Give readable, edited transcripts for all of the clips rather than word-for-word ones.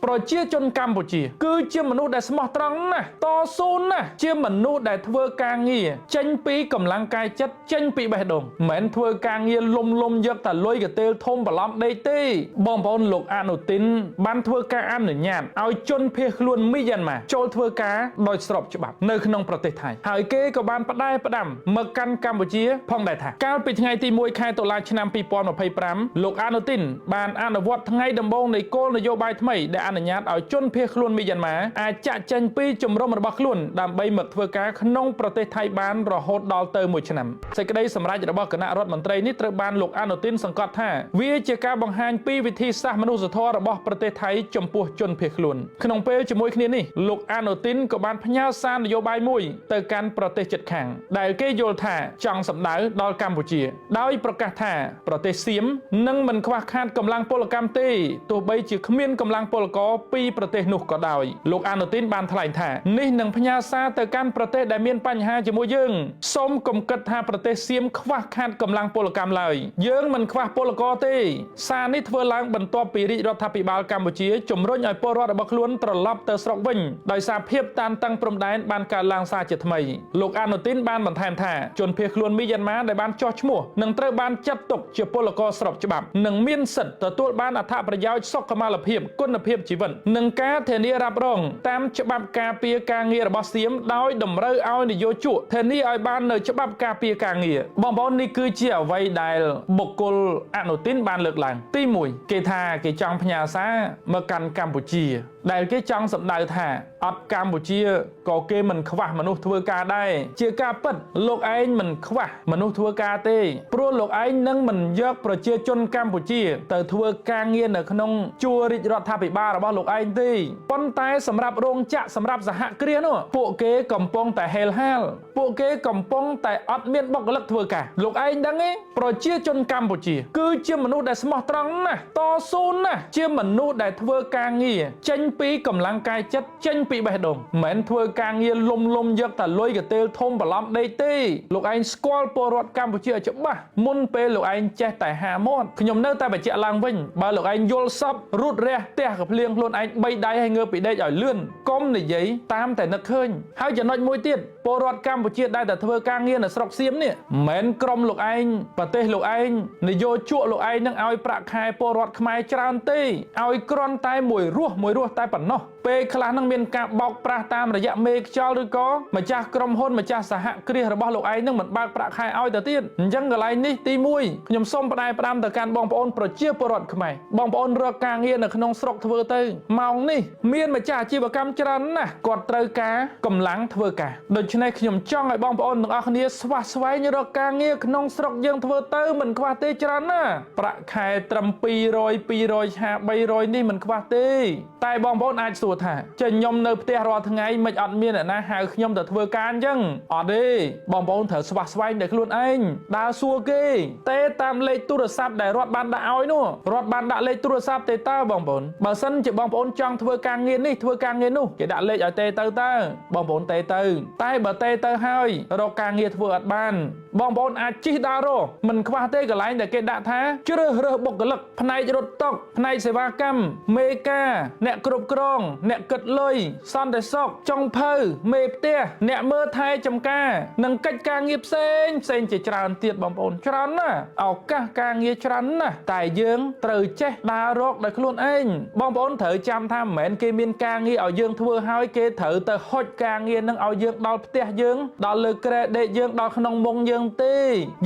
ប្រជាជនកម្ពុជា គឺជាមនុស្សដែលស្មោះត្រង់ណាស់តស៊ូណាស់ជាមនុស្សដែលធ្វើការងារចេញពីកម្លាំងកាយចិត្តចេញពីបេះដូងមិនមែនធ្វើការងារលុំលុំយកតែលុយកតេលធំបន្លំដេកទេបងប្អូនលោកអនុទិនបានធ្វើការអនុញ្ញាតឲ្យជនភៀសខ្លួនមីយ៉ាន់ម៉ាចូលធ្វើការដោយស្របច្បាប់នៅក្នុងប្រទេសថៃហើយគេក៏បានផ្ដែផ្ដាំមកកាន់កម្ពុជាផងដែរថាកាលពីថ្ងៃទី1ខែតុលាឆ្នាំ2025លោកអនុទិនបានអនុវត្តថ្ងៃដំបូងនៃគោលនយោបាយថ្មីដែលអនុញ្ញាតឲ្យជនភៀសខ្លួនមីយ៉ាន់ម៉ាអាចចាក់ចេញពីជំរំរបស់ខ្លួនដើម្បីមកធ្វើការក្នុងប្រទេសថៃបានរហូតដល់ទៅ1ឆ្នាំសេចក្តីសម្រេចរបស់គណៈរដ្ឋមន្ត្រីនេះត្រូវបានលោកអនុទិនសង្កត់ថាវាជាការបង្ហាញពីវិធីសាស្ត្រមនុស្សធម៌របស់ប្រទេសថៃចំពោះជនភៀសខ្លួនក្នុងពេលជាមួយគ្នានេះលោកអនុទិនក៏បានផ្ញើសារនយោបាយមួយទៅកាន់ប្រទេសជិតខាងដែលគេយល់ថាចង់សម្ដៅដល់កម្ពុជា ដោយប្រកាសថាប្រទេសសៀមនឹងមិនខ្វះខាតកម្លាំងពលកម្មទេទោះបីជាគ្មានកម្លាំងពលករពីប្រទេសនោះក៏ដោយលោកអនុទិនបានថ្លែងថានេះនឹងផ្ញើសារទៅកាន់ប្រទេសដែលមានបញ្ហាជាមួយយើងសូមកុំគិតថាប្រទេសសៀមខ្វះខាតកម្លាំងពលកម្មឡើយយើងមិនខ្វះពលករទេសារនេះធ្វើឡើងបន្ទាប់ពីរាជរដ្ឋាភិបាលកម្ពុជាជំរុញឲ្យពលរដ្ឋរបស់ខ្លួនត្រឡប់ទៅស្រុកវិញដោយសារភាពតានតឹងព្រំដែនបានកើតឡើងសារជាថ្មីលោកអនុទិនបានបន្ថែមថាជនភៀសខ្លួនមីយ៉ាន់ម៉ាដែលបានចោះឈ្មោះនឹងត្រូវបានចាត់ទុកជាពលករស្របច្បាប់និងមានសិទ្ធិទទួលបានអត្ថប្រយោជន៍សុខុមាលភាពគុណភាពជីវិតនិងការធានារ៉ាប់រងតាមច្បាប់ការពារការងាររបស់សៀមដោយតម្រូវឲ្យនយោជកធានាឲ្យបាននៅច្បាប់ការពារការងារបងប្អូននេះគឺជាអ្វីដែលបុគ្គលអនុទិនបានលើកឡើងទី1គេថាគេចង់ផ្ញើសារមកកាន់កម្ពុជា ដែលគេចង់សម្ដៅថាអត់កម្ពុជាក៏គេមិនខ្វះមនុស្សធ្វើការដែរជាការពិតលោកឯងមិនខ្វះមនុស្សធ្វើការទេព្រោះលោកឯងនឹងមិនយកប្រជាជនកម្ពុជា ទៅធ្វើការងារនៅក្នុងជួររាជរដ្ឋាភិបាលរបស់លោកឯងទេប៉ុន្តែសម្រាប់រោងចក្រសម្រាប់សហគ្រាសនោះពួកគេកំពុងតែហេលហាលពួកគេកំពុងតែអត់មានបុគ្គលិកធ្វើការលោកឯងដឹងទេប្រជាជនកម្ពុជា គឺជាមនុស្សដែលស្មោះត្រង់ណាស់តស៊ូណាស់ជាមនុស្សដែលធ្វើការងារចេញពីកម្លាំងកាយចិត្តចេញពីបេះដូងមិនមែនធ្វើការងារលុំលុំយកតែលុយកតេលធំបន្លំដេកទេលោកឯងស្គាល់ពលរដ្ឋកម្ពុជាឲ្យច្បាស់មុនពេលលោកឯងចេះតែហាមាត់ខ្ញុំនៅតែបញ្ជាក់ឡើងវិញបើលោកឯងយល់សពរូតរះផ្ទះកភ្លៀងខ្លួនឯងបីដៃឲ្យងើបពីដេកឲ្យលឿនកុំនិយាយតាមតែនឹកឃើញហើយចំណុចមួយទៀតពលរដ្ឋកម្ពុជាដែលតែធ្វើការងារនៅស្រុកសៀមនេះមិនមែនក្រុមលោកឯងប្រទេសលោកឯងនយោជកលោកឯងនឹងឲ្យប្រាក់ខែពលរដ្ឋខ្មែរច្រើនទេឲ្យគ្រាន់តែមួយរស់មួយរស់តែប៉ុណ្ណោះពេលខ្លះនឹងមានការបោកប្រាស់តាមរយៈមេខ្យល់ឬក៏ម្ចាស់ក្រុមហ៊ុនម្ចាស់សហគ្រាសរបស់លោកឯងនឹងមិនបើកប្រាក់ខែឲ្យទៅទៀតអញ្ចឹងកន្លែងនេះទី1ខ្ញុំសូមផ្ដែផ្ដាំទៅកាន់បងប្អូនប្រជាពលរដ្ឋខ្មែរបងប្អូនរកការងារនៅក្នុងស្រុកធ្វើទៅម៉ោងនេះមានម្ចាស់អាជីវកម្មច្រើនណាស់គាត់ត្រូវការកម្លាំងធ្វើការដូច្នេះខ្ញុំចង់ឲ្យបងប្អូនទាំងអស់គ្នាស្វះស្វែងរកការងារក្នុងស្រុកយើងធ្វើទៅមិនខ្វះទេច្រើនណាស់ប្រាក់ខែត្រឹម200 250 300នេះមិនខ្វះទេតែបងប្អូនអាចសួរថាចេញខ្ញុំនៅផ្ទះរាល់ថ្ងៃមិនអត់មានអ្នកណាហៅខ្ញុំទៅធ្វើការអញ្ចឹងអត់ទេបងប្អូនត្រូវស្វះស្វែងដោយខ្លួនឯងដើរសួរគេទេតាមលេខទូរស័ព្ទដែលរដ្ឋបានដាក់ឲ្យនោះរដ្ឋបានដាក់លេខទូរស័ព្ទទេតើបងប្អូនបើសិនជាបងប្អូនចង់ធ្វើការងារនេះធ្វើការងារនោះគេដាក់លេខឲ្យទេទៅតើបងប្អូនទេទៅតែបើទេទៅហើយរកការងារធ្វើអត់បានបងប្អូនអាចជិះដើររកមិនខ្វះទេកន្លែងដែលគេដាក់ថាជ្រើសរើសបុគ្គលិកផ្នែករត់តុកផ្នែកសេវាកម្មមេការអ្នកគ្រប់គ្រងអ្នកគិតលុយសន្តិសុខចុងភៅមេផ្ទះអ្នកមើលថែចំការនិងកិច្ចការងារផ្សេងផ្សេងជាច្រើនទៀតបងប្អូនច្រើនណាស់ឱកាសការងារច្រើនណាស់តែយើងត្រូវចេះដើររកដោយខ្លួនឯងបងប្អូនត្រូវចាំថាមិនមែនគេមានការងារឲ្យយើងធ្វើហើយគេត្រូវទៅហុចការងារនឹងឲ្យយើងដល់ផ្ទះយើងដល់លើគ្រែដេកយើងដល់ក្នុងមុងយើងទេ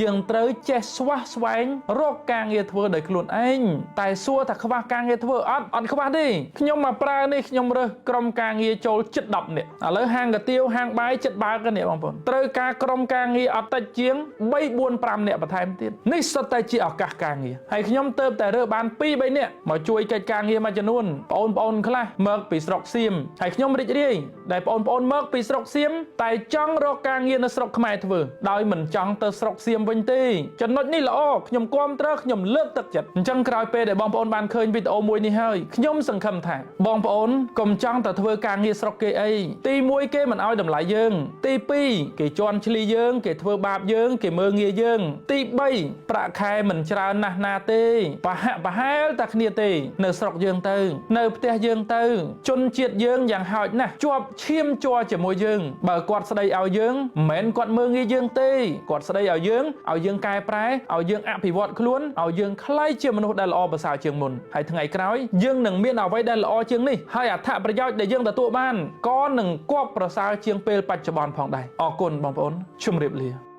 យើងត្រូវចេះស្វះស្វែងរកការងារធ្វើដោយខ្លួនឯងតែសួរថាខ្វះការងារធ្វើអត់អត់ខ្វះទេខ្ញុំមកប្រើនេះខ្ញុំរើសក្រុមការងារចូលជិត10នាក់ឥឡូវហាងកាទៀវហាងបាយជិតបើកនេះបងប្អូនត្រូវការក្រុមការងារអត់តិចជាង3 4 5នាក់បន្ថែមទៀតនេះសុទ្ធតែជាឱកាសការងារហើយខ្ញុំទៅតែរើសបាន2 3នាក់មកជួយកិច្ចការងារមួយចំនួនបងប្អូនខ្លះមកពីស្រុកសៀមហើយខ្ញុំរីករាយដែលបងប្អូនមកពីស្រុកសៀមតែចង់រកការងារនៅស្រុកខ្មែរធ្វើដោយមិនចង់ទៅស្រុកសៀមវិញទេចំណុចនេះល្អខ្ញុំគាំទ្រខ្ញុំលើកទឹកចិត្តអញ្ចឹងក្រោយពេលដែលបងប្អូនបានឃើញវីដេអូមួយនេះហើយខ្ញុំសង្ឃឹមថាបងប្អូនកុំចង់ទៅធ្វើការងារស្រុកគេអីទី1គេមិនឲ្យតម្លៃយើងទី2គេជន់ឈ្លីយើងគេធ្វើបាបយើងគេមើលងាយយើងទី3ប្រាក់ខែមិនច្រើនណាស់ណាទេប្រហាក់ប្រហែលតែគ្នាទេនៅស្រុកយើងទៅ នៅផ្ទះយើងទៅជនជាតិយើងយ៉ាងហោចណាស់ជាប់ឈាមជ័រជាមួយយើងបើគាត់ស្ដីឲ្យយើងមិនមែនគាត់មើងងាយយើងទេគាត់ស្ដីឲ្យយើងឲ្យយើងកែប្រែឲ្យយើងអភិវឌ្ឍខ្លួនឲ្យយើងក្លាយជាមនុស្សដែលល្អប្រសើរជាងមុនហើយថ្ងៃក្រោយយើងនឹងមានអ្វីដែលល្អជាងនេះហើយអត្ថប្រយោជន៍ដែលយើងទទួលបានក៏នឹងគប់ប្រសើរជាងពេលបច្ចុប្បន្នផងដែរអរគុណបងប្អូនជម្រាបលា។